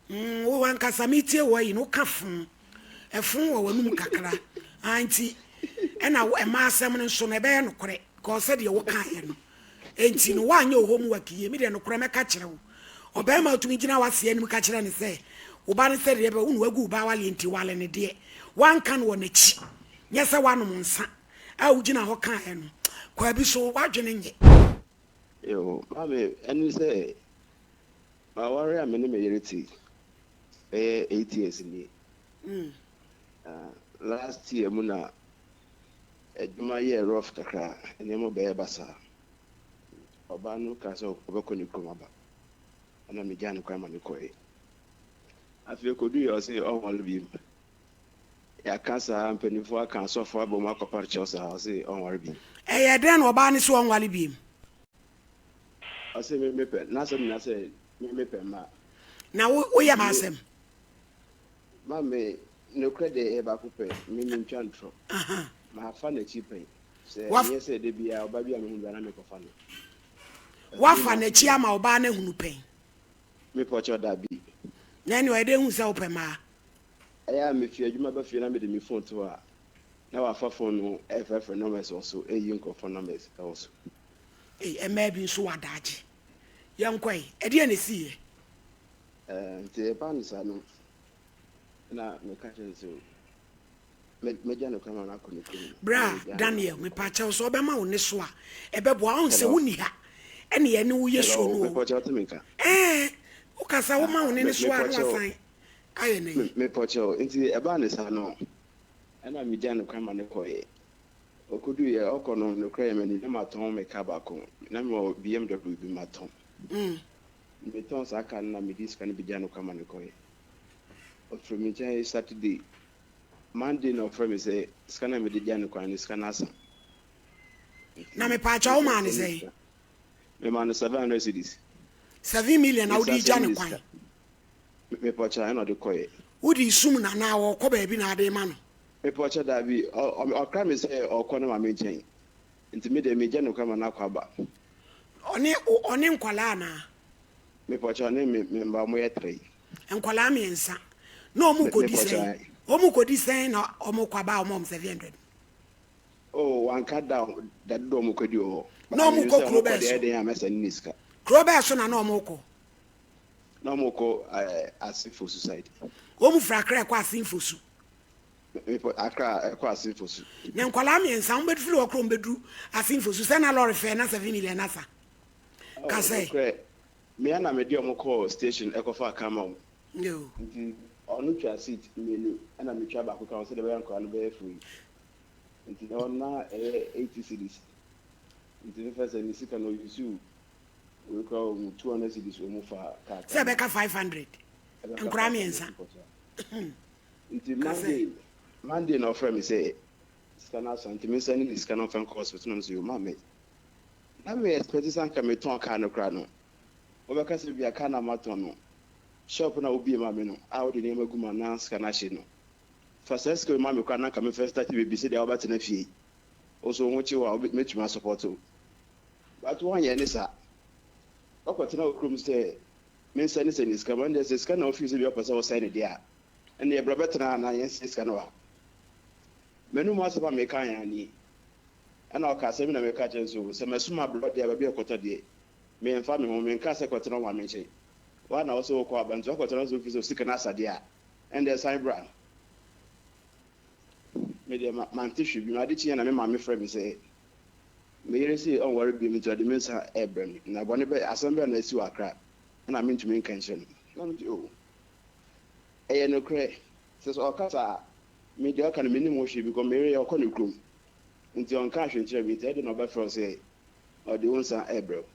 Mm, wo ankasa metie wo ayi no woka fo. Ɛfo wɔ w'anum kakra. Ah, nti ɛna ɛma asɛm no nso no ɛbɛyɛ nokorɛ because sɛdeɛ wokaeɛ no. Enti no woanyɛ wo homework yie. Me deɛ nokorɛ mɛka kyerɛ wo. Ɔbarima a wotumi gyina w'ase anim ka kyerɛ no sɛ wo ba no sɛdeɛ ɛbɛ wo na wagu wo ba awaleɛ nti wale no deɛ woanka no wɔ n'akyi. Nyɛ sɛ woanom nsa a wogyina hɔ kaeɛ no. Kwaabi so w'adwene nyɛ. Yoo, maame, ɛne sɛ M'aware a me ne me yere te bɛyɛ 8 years nie. Na last year mu na adwuma yɛɛ rough kakra, nneɛma bɛyɛ basaa. Ɔbaa no kaa sɛ ɔbɛkɔ ne kurom aba. Ɛna megyaa no kwan ma no kɔe. Afei kɔduiɛ ɔse ɔnware bio. Yɛaka saa, mpanimfoɔ aka, asɔfoɔ abɔ mu akɔpa kyɛw saa, ɔse ɔnware bio. Ɛyɛ dɛn na ɔbaa no sɛ ɔnware bio? Ɔse me mepɛ, n'asɛm nyinaa sɛ me mepɛ mmaa. Na wo woyɛ m'asɛm. Maame, nokorɛ deɛ ɛyɛ baako pɛ, me mentwa ntorɔ. Mafa n'akyi pɛn. Sɛ ɛnyɛ sɛ da biara ɔbaa bi a mehu biara na mekɔfa no. Woafa n'akyi ama ɔbaa no ahunu pɛn? Mepɔkyɛw, dabi. Na ɛnneɛ ɔyɛ dɛn hu sɛ wopɛ mmaa? Ɛyɛ a mefi adwuma ba fie na mede me phone to hɔ a, na wafa phone no ɛrefrɛfrɛ numbers wɔ so, ɛreyi nkurɔfoɔ numbers wɔ so. Ei, mmaa bi nso wɔ adaagye. Yɛnkɔ ɛ, ɛdeɛn na ɛsiiɛ? Ɛɛ, nti ɛbaa no saa no, na meka kyerɛ no sɛ mɛgya no kwan ma no akɔ ne kurom. Bra Daniel, mepakyɛw sɛ ɔbɛma wo ne so a, ɛbɛboa. Ɔhu sɛ wonni ha, ɛne yɛne wo yɛ suo no o. Ɛɛ, wokasa woma wo ne ne so a na wasan ayɛ no yi. Mepakyɛw, nti ɛbaa no saa no, ɛna megya no kwan ma no kɔeɛ. Ɔkɔduiɛ, ɔkɔ no, nokorɛ yɛ m'ani na matɔn me car baako. Na mewɔ BMW bi matɔn. Metɔn saa car no na mede sika no bɛgya no kwan ma no kɔeɛ. Ɔfiri me nkyɛn Saturday. Monday na ɔfrɛ me sɛ sika no a mede gya no kwan no, sika no asa. Na mepaakyɛw wo maa no sɛn? Memaa no 700 cedis. 7 million na wode gya no kwan? Mepaakyɛw, ɛna ɔde kɔeɛ. Wode sum no anaa ɔkɔ baabi na ade ma no? Mepaakyɛw, daabi. Ɔkra me sɛ ɔkɔ ne maame nkyɛn. Nti me deɛ megya no kwan ma no akɔ aba. Ɔne nkwalaa anaa? Mepaakyɛw, ne me mma ɔmo yɛ three. Nkwalaa mmiɛnsa. Na ɔmo kɔdi sɛn? Ɔmo kɔdi sɛn na ɔmo kɔ aba a ɔmo ɔmo 700? Oh, wanka da da dodo ɔmo kɔdi wɔ hɔ. Na ɔmo kɔ kuro bɛɛ so? Ɛdɛn a mɛsɛ ne sika. Kuro bɛɛ so na na ɔmo kɔ? Na ɔmo kɔ Assin Fosu side. Ɔmo firi Accra ɛkɔ Assin Fosu? Accra ɛkɔ Assin Fosu. Na nkwalaa mmiɛnsa ɔmo bɛfiri hɔ koro ɔmo bɛduru Assin Fosu sɛ na lɔre fɛ na 7 million asa? Kasɛ. Nokorɛ, mmea na mede ɔmo kɔɔ station ɛkɔfa kama ɔmo. Nti ɔno twa seat mmienu ɛna metwa baako ka ho sɛdeɛ ɛbɛyɛ nkwadaa no bɛyɛ free. Nti ɛhɔ na ɛyɛ 80 cedis. Nti mefɛ sɛ ne sika no ɔyusu wei koraa wɔ mu 200 cedis wɔ mu fa kaa. Sɛ ɛbɛka 500 nkwadaa mmiɛnsa. Nti Monday na ɔfrɛ me sɛ sika no asa nti me nsa ne ne sika no ɔmfa nkɔ hospital na me sɛ yo maame. Na me expect sɛ anka metɔn kaa no koraa no. Wobɛka sɛ bia kaa na matɔn no, shop na wobie ma me no a wode nneɛma gu mu anaa sika no ahye no. Fa saa sika yi ma me koraa na anka memfa start baabi sɛdeɛ wobɛtena fie. Wo so wo ho kye wo a mɛtumi asupport wo. But woanyɛ ne saa. Wakɔtena wo kurom sɛ mensa ne sɛ ne sika ma ɛndeɛ sɛ sika na wofii sɛ bia wopɛ sɛ wosɛe ne deɛ a, ɛndeɛ bra bɛtena ha na yɛnsɛe sika no wɔ ha. M'anom asɛm a meka yɛn nie. Ɛna ɔka asɛm bi na meka kyerɛ no sɛ mɛsoma abrɛ deɛ baabi a ɛkɔtɔ deɛ memfa me ho menka sɛ kɔtena wo maame nkyɛn. Woa na wo sɛ wokɔ aba nti wakɔtena sɛ wofiri sɛ sika no asa deɛ a ɛndeɛ san bra. Me deɛ mante hwee bi. Ade kyeeɛ na me maame frɛ me sɛ me yere se ɔnware biom nti ɔde me nsa ɛrebrɛ me. Na bɔne bɛ asɛm bɛn na asi wɔ Accra ɛna mentumi nka nkyerɛ no. Na mete oh ɛyɛ nokorɛ sɛ sɛ ɔka saa me deɛ ɔka no mennim ho hwee because me yere ɔkɔ ne kurom nti ɔnka hwee nkyerɛ me nti ɛde na ɔbɛfrɛ wo sɛ ɔde wo nsa ɛrebrɛ wo.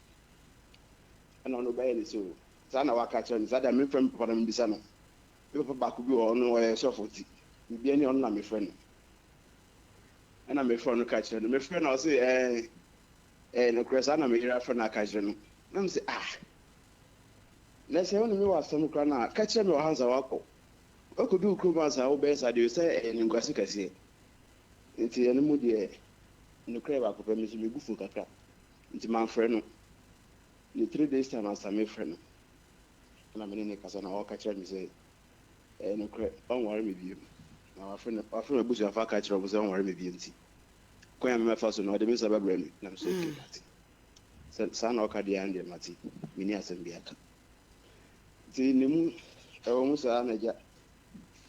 Ɛna ɔno bɛyɛ ne sɛ o saa na waka kyerɛ me saa deɛ memfrɛ me papa na membisa no. Me papa baako bi wɔ hɔ ɔno ɔyɛ sɔfo nti biribia ni ɔno na mefrɛ no. Ɛna mefrɛ no ka kyerɛ no mefrɛ no ɔse ɛɛ ɛɛ nokorɛ saa na me yere afrɛ no aka kyerɛ no. Na me sɛ ah na sɛ wo ne me wɔ asɛm koraa no a ka kyerɛ me wɔ ha nsa wakɔ. Wakɔdu wo kurom ansa wobɛyɛ saa deɛ sɛ ɛyɛ nimguase kɛseɛ. Nti ɛno mu deɛ nokorɛ baako pɛ me nso megu fu kakra. Nti mamfrɛ no. Ne 3 days time ansa mefrɛ no. Ɛna me ne no kasa na ɔka kyerɛ me sɛ ɛyɛ nokorɛ ɔnware me bio. Na wafrɛ no wafrɛ m'abusuafo aka akyerɛ wɔn sɛ ɔnware me bio nti kwan a mɛfa so no ɔde me nsa bɛbrɛ me. Na me sɛ okay mate. Sɛ saa na ɔka deɛ a ɛndeɛ mate. Menni asɛm biara ka. Nti ne mu ɛwɔ mu saa na agya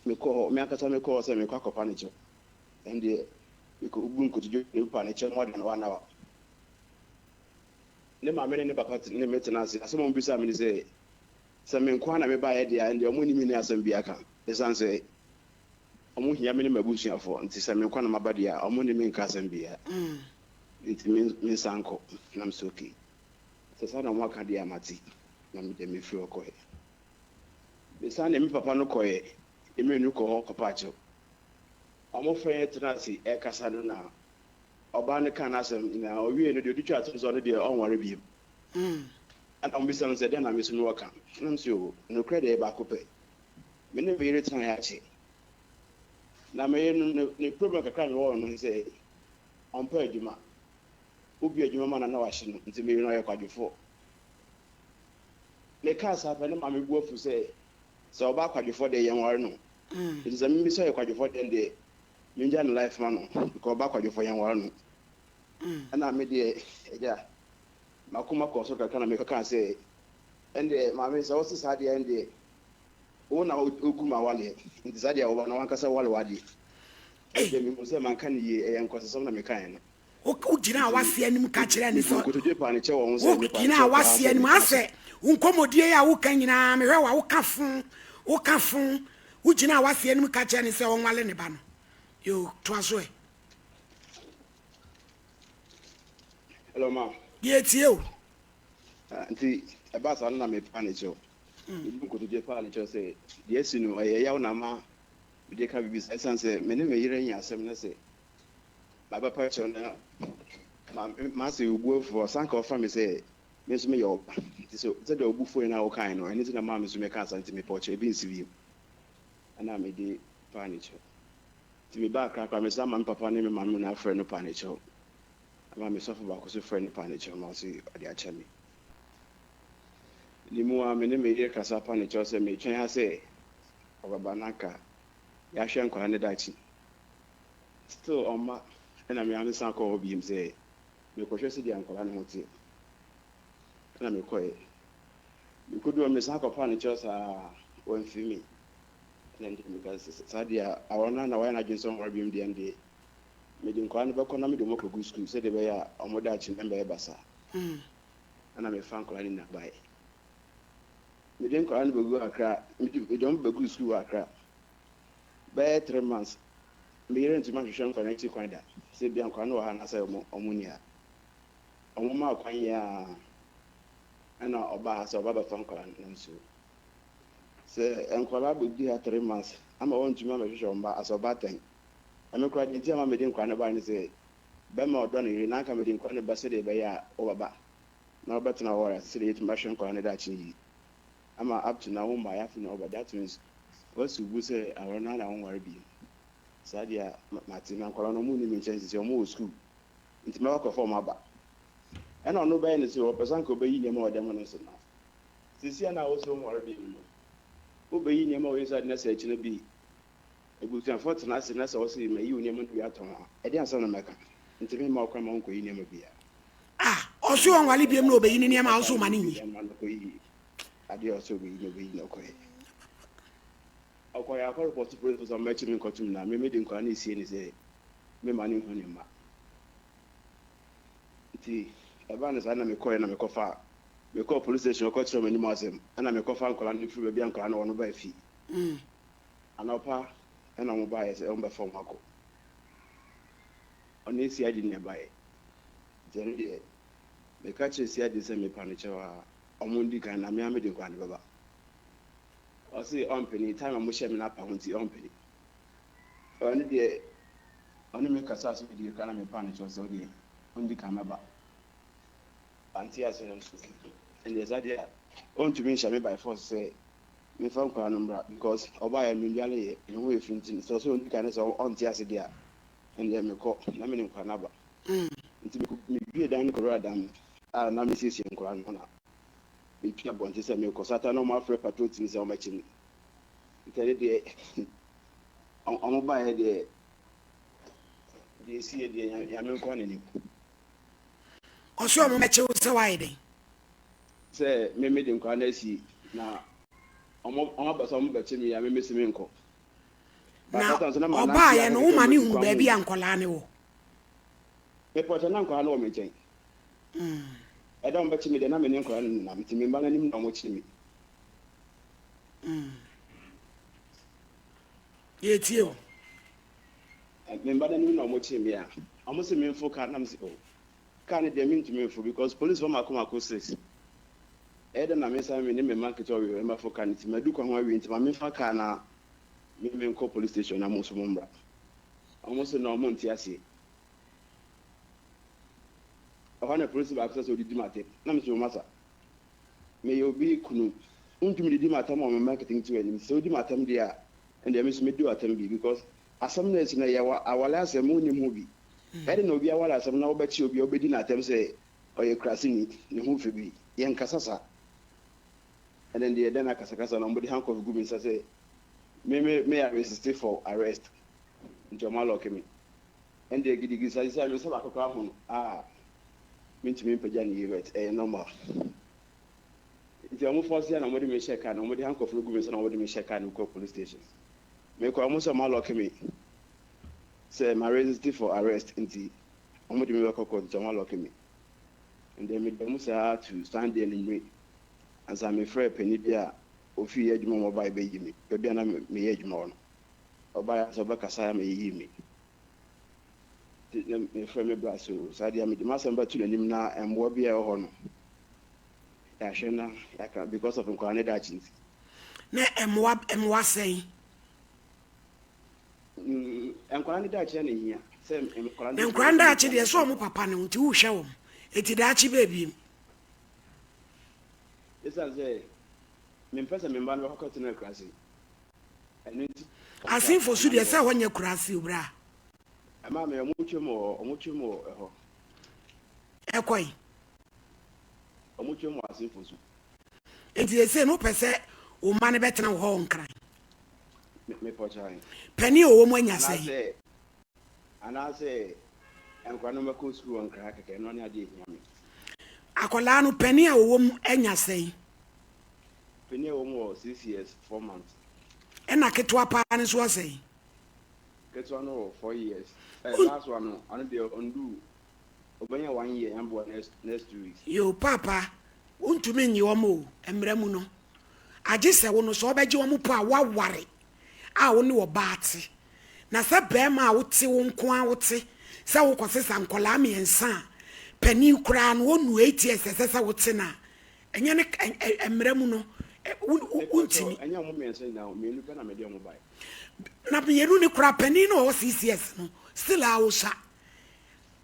mekɔɔ hɔ me ankasa mekɔɔ hɔ sɛ mekɔ akɔpa ne kyɛw. Ɛndeɛ mekɔbu nkotodwe mepa ne kyɛw more than one hour. Ne maame ne ne papa ne me tenaa ase. Asɛm a wɔbisaa me ne sɛ, sɛ me nko ara na mebaeɛ deɛ a, ɛndeɛ wɔnni me ne asɛm biara ka. Ɛsiane sɛ wɔhia me ne m'abusuafoɔ nti, sɛ me nko ara na maba deɛ a, wɔne me nka asɛm biara. Nti mensan nkɔ. Na mese okay. Sɛ saa na wɔaka deɛ a, mate. Na me deɛ mefiri hɔ kɔeɛ. Mesan ne me papa no kɔeɛ. Yɛn mmienu kɔɔ hɔ kɔpaa kyɛw. Wɔfrɛɛ yɛn tenaa ase rekasa no na Ɔbaa no kaa n'asɛm nyinaa. Ɔwiee no, deɛ ɔde twaa to no sɛ ɔno deɛ ɔnware bio. Ɛnna wɔbisaa no sɛ, Dɛn na me nso mewɔ ka? Ɛnna ɔse, O, nokorɛ deɛ ɛyɛ baako pɛ. Me ne me yere tenaeɛ akyɛ. Na me yere no, ne, ne problem kakra a mewɔ wɔ ne ho ne sɛ, ɔmpɛ adwuma. Wobue adwuma ma no a na wahye no, nti me yere no ɔyɛ kwadwofoɔ. Mekaa saa pɛ, ne maame bo afu sɛ, sɛ ɔbaa kwadwofoɔ deɛ yɛnware no. Nti sɛ me sɛ ɔyɛ kwadwofoɔ deɛ ɛndeɛ, Mengya ne life ma no because ɔba kwadwofo yɛn ware no ɛna me deɛ agya makoma kɔɔ so kakra na mekɔ kaa sɛ ɛndeɛ maame sɛ wose saa deɛ ɛndeɛ wo na wogu ma waleɛ nti saa deɛ woba na wankasa wale wadeɛ ɛdeɛ mehu sɛ manka ne yie ɛyɛ nkɔsɛsɛm na mekaeɛ no. Wogyinaa w'ase anim ka kyerɛɛ no sɛ. Nkotodwe paa ne kyɛ wɔ ho sɛ mepa Wogyinaa kyɛw paa w'ase sɛ anim meka asɛ wo nkɔmmɔdie yi a woka nyinaa mehwɛ wo a woka fo woka fo wogyinaa w'ase anim ka kyerɛɛ no sɛ ɔnwale ne ba no. Yoo toa so ɛ. Hello ma. Deɛ tie o. Ah, nti ɛbaa saa no na mepa ne kyɛw. Mebu nkotodwe paa ne kyɛw sɛ deɛ asi no ɛyɛ yaw na ama mede ka biribi saa ɛsiane sɛ me ne me yere anya asɛm na sɛ Mabɛpa kyɛw na m'ase wo bo afu ɔsan ka ɔfa me sɛ me nso meyɛ ɔba nti sɛ sɛdeɛ wo bo fuiɛ no a wokaeɛ no ɛno nti na maa me nso mekaa saa nti mepɛ ɔkyɛw ebi nsi bio ɛna mede paa ne kyɛw nti mebaa Accra koraa mesan ma me papa ne me maame nyinaa frɛ no paa ne kyɛw ɛma me sɔfo baako so frɛ no paa ne kyɛw ma ɔse ɔde akyɛ me ne mu a me ne me yere kasa pa ne kyɛw sɛ metwɛn ha sɛ ɔbɛba na anka yɛahwɛ nkwadaa no daakye Still ɔmma ɛna me ara me san kɔɔ hɔ biom sɛ mekɔhwɛ sɛdeɛ nkwadaa no ho teɛ ɛna mekɔɛ mekɔduu hɔ mesan kɔpaa no kyɛw saa wamfiri me ɛna ndeɛ meka sɛ saa deɛ a awɔ no na wayɛ n'adwene sɛ ɔnware biom deɛ ɛndeɛ mede nkwadaa no bɛkɔ na mede wɔn akɔgu sukuu sɛdeɛ ɛbɛyɛ a wɔn daakye no ɛmbɛyɛ basaa ɛna mefa nkwadaa no nyinaa baeɛ mede nkwadaa no bɛgu Accra mede wɔn bɛgu sukuu wɔ Accra Bɛyɛ 3 months, me yere antumi anhwehwɛ nkwadaa no akyi kwan da, sɛ ebia nkwadaa no wɔ ha anaasɛ wɔn nni ha. Wɔmaa kwan yi ara ɛna ɔbaa ha sɛ ɔba bɛfa nkwadaa no nanso sɛ nkwadaa bɛdi ha 3 months ama wɔntumi ambɛhwehwɛ wɔn ba asɛ ɔbaatan. Ɛno koraa deɛ nti ama mede nkwadaa no baeɛ ne sɛ bɛrima a ɔdɔ ne yere na anka mede nkwadaa no ba sɛdeɛ ɛbɛyɛ a wɔbɛba na wɔbɛtena hɔ ase sɛdeɛ yɛtumi ahwɛ nkwadaa no daakye yie. Ama up to now wommaeɛ afei na wɔba that means Wasi wo bo sɛ aware no ara na wonware bio. Saa deɛ a, mate. Na nkwadaa no, wɔnni me nkyɛn seesei, wɔwɔ sukuu. Nti mɛkɔ akɔfa wɔn aba. Ɛna ɔno bɛyɛ ne sɛ ɔpɛ sɛ anka ɔbɛyi nneɛma a ɔde ama no nso na seesei a na wose wonware bio no, wobɛyi nneɛma wei nso ade na sɛ akyina bi abusuafoɔ tena ase na sɛ wose mayi wo nneɛma no bi atɔn a, ɛdeɛn asɛm na mɛka? Nti memma wo kwan ma wonkɔyi nneɛma biara. Ah, ɔse ɔnware biom na ɔbɛyi ne nneɛma a wose woma no nyi. Adeɛ a ɔsɛ ɔbɛyi na ɔbɛyi na ɔkɔɛ. Ɔkɔɛ akɔ report police sɛ ɔmmɛkye me nkɔtom na me mede nkwadaa no resie no sɛ memma no nhu ne mma. Nti ɛbaa no saa na mekɔɛ na mekɔfa mekɔɔ police station ɔkɔ kyerɛ m'anim asɛm ɛna mekɔfa nkwadaa no firi baabi a nkwadaa no wɔ no baa fie. Anɔpa ɛna wɔn baeɛ sɛ wɔn bɛfa wɔn akɔ. Ɔne CID na ɛbaeɛ. Nti ɛno deɛ meka kyerɛ CID sɛ mepa no kyɛw a ɔmo ndi kan na me ara mede nkwadaa no bɛba. Ɔse ɔmpene, time a ɔmo hyɛɛ me no apa ho nti ɔmpene. Ɔno deɛ ɔne me kasaa sɛ ɔdi kakra na mepaa no kyɛw sɛ ɔdeɛ ɔndi kan mɛba. Wante ase no nso ɛndeɛ saa deɛ a ɔntumi nhyɛ me by force sɛ memfa nkwadaa no mmra because ɔbaeɛ no mendwaleeɛ, me ho yɛ fi nti sɛ ɔsɛ ɔndi kan na sɛ ɔnte ase deɛ a ɛndeɛ mekɔ na mede nkwadaa no aba. Nti mebue dan no kɔwura dan mu a na mesiesie nkwadaa no na. Mepue abɔnten sɛ merekɔ so ata na wɔafrɛ patrol team sɛ wɔmmɛkye me. Nti ɛno deɛ wɔbaeɛ deɛ deɛ ɛsiiɛ deɛ Nyame nko ara na nim. Ɔse wɔn mmɛkye wo sɛ woayɛ dɛn? Sɛ me mede nkwadaa no asi na wɔn aba sɛ wɔbɛkye me a me mese menkɔ. Na ɔbaeɛ no woma no hunu baabi a nkwadaa no wɔ? Mepɔkyɛ na nkwadaa no wɔ me nkyɛn. Ɛda a wɔbɛkye me deɛ, na me ne nkwadaa no nenam, nti me mma no anim na wɔkyee me. Yɛtie o. Me mma no anim na wɔkyee me a, wɔse memforo kaa no, na mese oh, kaa no deɛ mentumi mforo because policefoɔ mmaako mmaako six. Ɛyɛ dɛn na mensan me ne me mma nketewa wei mɛforo kaa no nti madu kwan ho awie nti ma memfa kaa na me menkɔ police station na mo nso mommra. Wɔse no, wɔnte aseɛ. Ɛhɔ na polisi baako sɛ sɛ odidi m'atɛm. Na mese o masa, meyɛ obi kunu, wontumi didi m'atɛm wɔ me mma nketenkete wɔ anim. Sɛ wodi m'atɛm deɛ a, ɛndeɛ me nso medi w'atɛm bi because asɛm no a asi no ɛyɛ aware asɛm, wonnim ho bi. Ɛyɛ dɛn na obi aware asɛm na wobɛkye obi a wobɛdi no atɛm sɛ ɔyɛ kuraseni, ne ho fɛ bi? Yɛnkasa saa. Ɛnɛ deɛ dɛn na akasakasa na wɔde handcuff gu me nsa sɛ me me me arresiste for arrest nti wɔn alɔke me. Ɛndeɛ gidigidi saa sisi a me nsa baako koraa ho no ah mentumi mpagya no yie but ɛyɛ normal. Nti wɔn force a na wɔde me hyɛ car no wɔde handcuff no gu me nsa na wɔde me hyɛ car no kɔ police station. Mekɔ a wɔn sɛ wɔn alɔke me sɛ ma resist for arrest nti wɔn de me bɛkɔ court nti wɔn alɔke me. Ɛndeɛ meda mu saa to Sunday anwummere ansa mefrɛɛ panin bi a ofii yɛ adwuma mu ɔbaeɛ bɛyi me baabi a na meyɛ adwuma hɔ no. Ɔbaeɛ sɛ ɔbɛkasa ama yɛyii me. Nti na mefrɛ me bra sɛ o, saa deɛ mede m'asɛm bɛto n'anim na mmoa bi a ɛwɔ hɔ no, yɛahwɛ na yɛaka because of nkwadaa no daakye nti. Na mmoa mmoa sɛn? Mm, nkwadaa no daakye na ehia sɛ nkwadaa no. Na nkwadaa no daakye deɛ sɛ wɔn papa no nti wohwɛ wɔn, eti daakye bɛɛ biem. Esiane sɛ mempɛ sɛ me mma no bɛkɔ akɔtena akuraase. Ɛno nti. Asenfo so deɛ sɛ ɛhɔ nyɛ kuraase o bra. Ɛmaa me ɔmo twam wɔ ɔmo twam wɔ ɛhɔ. Ɛkɔ yi. Ɔmo twam wɔ asenfo so. Nti sese no wopɛ sɛ wo mma no bɛtena wo hɔ wɔ Nkran? Me pɔ kyan. Panin a ɔwɔ mu anya sɛn? Anaasɛ anaasɛ nkwadaa no bɛkɔ sukuu wɔ Nkran kɛkɛ ɛno ne adeɛ ehia me. Akwadaa no panin a ɔwɔ mu anya sɛn? Panin a ɔwɔ mu wɔ 6 years 4 months. Ɛna ketewa paa no nso ɔsɛn? Ketewa no wɔ 4 years. Ɛ last one no ɔno deɛ ɔndu ɔbɛnya 1 year yɛn next 2 weeks. Yo paapa, wontumi nnye wɔn o, mmara mu no. Agye sɛ wo no sɛ ɔbɛgye wɔn po a woaware a wo ne ɔbaa te. Na sɛ barima a wote wo nko ara wote sɛ wokɔsesa nkwadaa mmiɛnsa a panin koraa no ɔnnu 8 years ɛsɛ sɛ wote no a, ɛnyɛ ne mmara mu no wontumi. Ɛnyɛ ɔmo mmiɛnsa nyinaa o, mmienu pɛ na mede ɔmo bae. Na mmienu ne koraa panin no a ɔwɔ 6 years no still a ɔsua.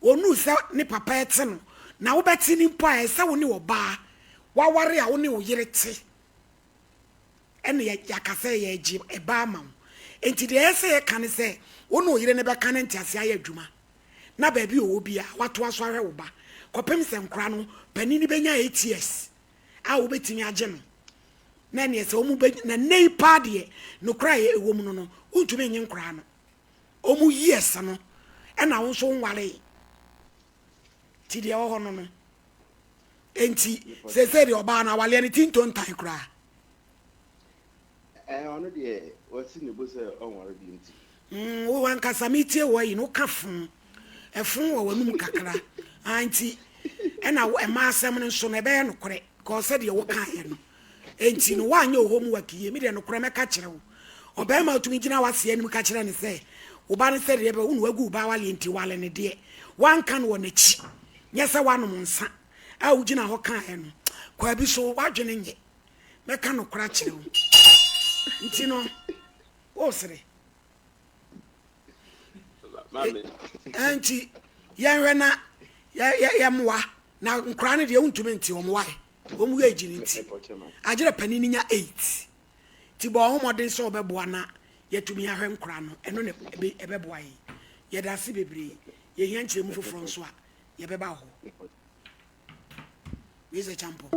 Ɔnuu sɛ ne papa ɛte no, na wobɛte no mpo a ɛsɛ wo ne ɔbaa waware a wo ne wo yere te ɛna yɛaka sɛ yɛregye ɛba ama wo. Enti deɛ ɛyɛ sɛ yɛka ne sɛ wo ne wo yere no bɛka ne nteaseɛ ayɛ adwuma na baabi a ɔwɔ biara watoa so ahwɛ wo ba kɔpem sɛ nkora no panin no bɛnya 8 years a wobɛtumi agye no na ɛneɛ sɛ wɔn bɛ na nnɛ yi paa deɛ nokora a ɛwɔ mu no no wontumi nye nkoraa no wɔn years no ɛna wo nso nwaree ti deɛ ɛwɔ hɔ no no enti seesei deɛ ɔbaa no awaleɛ no ti ntontan koraa. Ɛɛ ɔno deɛ wasi ne bo sɛ ɔnware bi nti. Wo ankasa metie wo ayi no woka fo ɛfo wɔ w'anum kakra ah nti ɛna ɛma asɛm no nso no ɛbɛyɛ nokorɛ because sɛdeɛ wokaeɛ no enti no woanyɛ wo homework yie me deɛ nokorɛ mɛka kyerɛ wo ɔbarima wotumi gyina w'ase anim ka kyerɛ ne sɛ wo ba no sɛdeɛ bɛ wo na wagu wo ba awaleɛ nti wale ne deɛ woanka no wɔ n'akyi nyɛ sɛ woanom nsa a wogyina hɔ kaeɛ no kwaa bi so woadwene nyɛ mɛka nokorɛ akyerɛ wo nti no wosere nti yɛnhwɛ na yɛmmoa na nkoraa no deɛ wontumi nte wɔn wae wɔn yɛ agyi no nti agyerɛ panin no nya 8 nti bɔ ɔho mmɔden sɛ wɔbɛboa na yɛatumi ahwɛ nkoraa no ɛno na ɛbɛboa yɛn. Yɛda ase bebree. Yɛhia nkyerɛmu foforɔ nso a yɛbɛba hɔ. Wei sɛ kyampɔ.